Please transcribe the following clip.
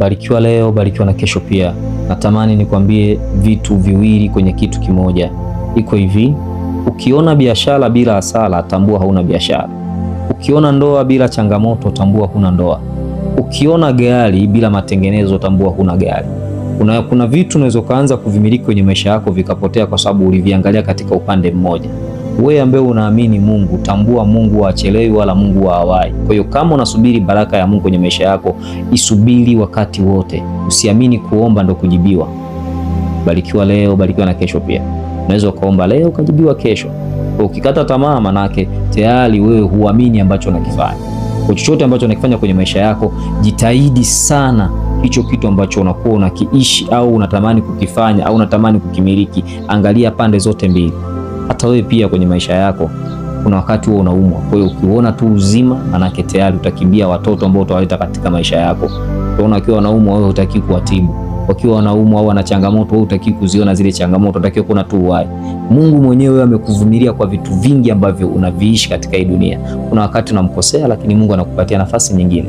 Barikiwa leo, barikiwa na kesho pia. Natamani nikwambie vitu viwili kwenye kitu kimoja. Iko hivi: ukiona biashara bila hasara, tambua hauna biashara. Ukiona ndoa bila changamoto, tambua huna ndoa. Ukiona gari bila matengenezo, tambua huna gari. Kuna vitu unaweza ukaanza kuvimiliki kwenye maisha yako vikapotea kwa sababu uliviangalia katika upande mmoja. Wewe ambaye unaamini Mungu, tambua Mungu hachelewi wala Mungu hawai. Kwa hiyo kama unasubiri baraka ya Mungu kwenye maisha yako, isubiri wakati wote. Usiamini kuomba ndo kujibiwa. Barikiwa leo, barikiwa na kesho pia. Unaweza ukaomba leo ukajibiwa kesho. Kwa ukikata tamaa, manake tayari wewe huamini ambacho unakifanya. Kwa chochote ambacho unakifanya kwenye maisha yako, jitahidi sana hicho kitu ambacho unakuwa unakiishi au unatamani kukifanya au unatamani kukimiliki, angalia pande zote mbili. Hata wewe pia kwenye maisha yako kuna wakati huo unaumwa. Kwa hiyo ukiona tu uzima, manake tayari utakimbia watoto ambao utawaleta katika maisha yako. Utaona wakiwa wanaumwa, wewe hutaki kuwatibu. Wakiwa wanaumwa au wana changamoto, wewe hutaki kuziona zile changamoto, unatakiwa kuona tu uhai. Mungu mwenyewe amekuvumilia kwa vitu vingi ambavyo unaviishi katika hii dunia. Kuna wakati unamkosea, lakini Mungu anakupatia nafasi nyingine.